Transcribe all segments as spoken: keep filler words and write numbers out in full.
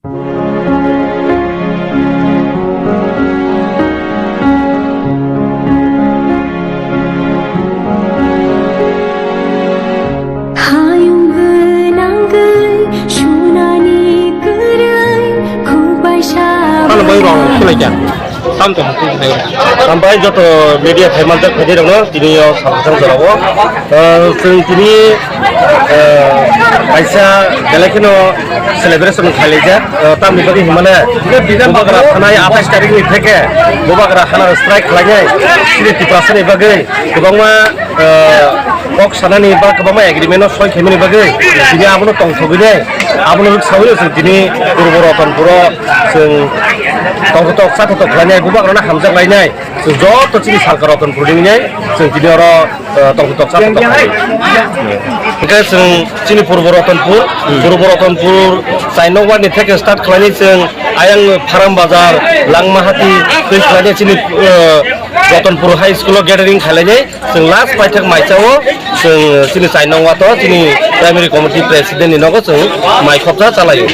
Hayung gwnangwi sunani kwrwi khubaisa. Ano bai rong khwlai kha. Tam to hakhe khwlai. Tam bai joto media thaimanjak phaidi rokno tini o samsang jorao. Ah, chwng tini, ah, kaisa belai kheno celebration khailaijak. Ah, tamni bagwi hwnmale Bubagra thanai atais tarikni theke Bubagra hana strike khlainai chini Tiprasani bagwi kwbangma, ah, kok sanani ba kwbangma agreement-o soi khaimani bagwi tini abono tongthogwi nai, abono rwksaui chwng tini Purbo Ratanpuro chwng tongthotok chathotok khlainai, Bubagrano hamjak lainai, chwng joto chini salka Ratanpurni nai chwng tini oro, ah, tongthotok chathotok khlai. Hwnkhe chwng chini Purbo Ratanpur, Purbo Ratanpur chai nokbar ni theke start khlainai chwng ayang Pharam Bazar, Langmahati twi khlainai chini, ah, Ratanpur High School-o gathering khlainai. Chwng last paithak maisa o chwng chini chai nokbar to chini primary committee president ni nogo chwng mai khopsa chalaio.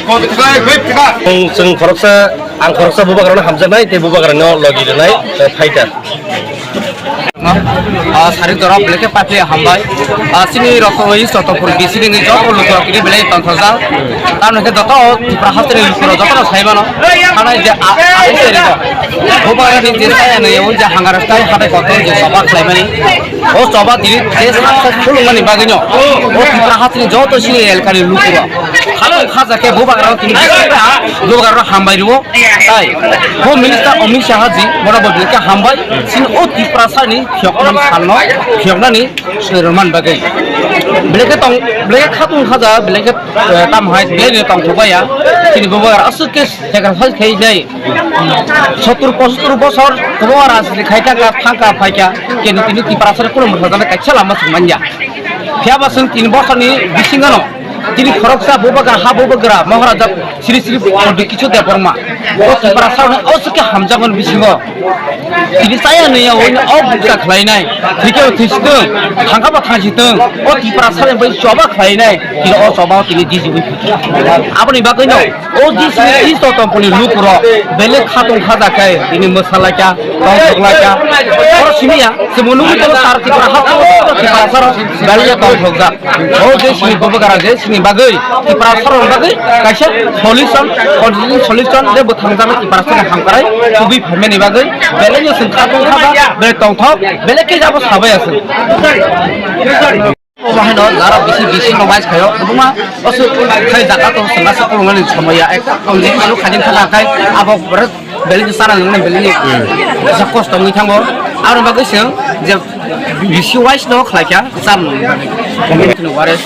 Chwng, chwng khoroksa, ang khoroksa Bubagrano hamjaknai tei Bubagrano logi rwnai, eh, fighter. Ah, sari dora belai khe paipli hambai. Ah, chini rokto oi Chotopur B C D ni joto lukurok kini belai tongthokjak. Tamoni khe joto Tripura hasteni lukurok jotono sai mano. Thanai je a-, a-, Bubagrani je saya nai o je hangar stai hatai kotor je soba khlaimani. O choba tini je successful wngmani bagwino o Tripura hasteni joto chini elkani lukurok khatungkha ja khe Bubagrano tini Bubagrano hambai rwo. Tai Home Minister Amit Shah ji bono bo belai khe hambai chini o Tiprasani phiyokmani salno phiyoknani swrwngmani bagwi. Belai khe tong, belai khe khatungkha ja, belai khe, eh, tamo hai belai no tongthokbaiya chini Bubagra aswk khe sacrifice khainai. Sottur pochattur bosor kwbangma rajniti khai thangkha, thangkha, phaikha, kenu tini Tiprasani kunu mwthangjaknai kaisa lama chwng manya. Phiyaba chwng tin bosorni bisingano tini khoroksa Bubagra, ha Bubagra, Maharaja Sri Sri Pondit Kishore Debbarma o Tiprasarokno aswk khe hamjakmani bisingo tini chaya nwiya oino o bukcha khlainai, thwikhe thwisitwng, thangkhabo thangsitwng, o Tiprasarokni bai choba khlainai, tini o choba o tini dijigwi phaikha. Aboni bagwino o jisni East Tomponi lukurok belai khatungkha ja khe tini mwsalaikha, tongthoklaikha. Oro simiya, chwngbo nugwi tongo sar Tripura hasteo Tiprasarok belai tongthokjak. O je sini Bubagra je sini bagwi Tiprasarokni bagwi kaisa solution, constitution solution je bwthangjaknai Tiprasarokni hamkrai tubui phaimani bagwi belaino chwng khatungkha ja, belai tongthok, belai khe jabo sabai aswk. Omo haino jara bisi bisi no wise khayo, kwbangma osu khai jaga to sengga se kurungani somoya ekta constitution khanin thana khai abo bore belini sana nungni belini sa kosto wngwi thango. Aro bagwi se je bisi wise no khlai kha sam nungni ware.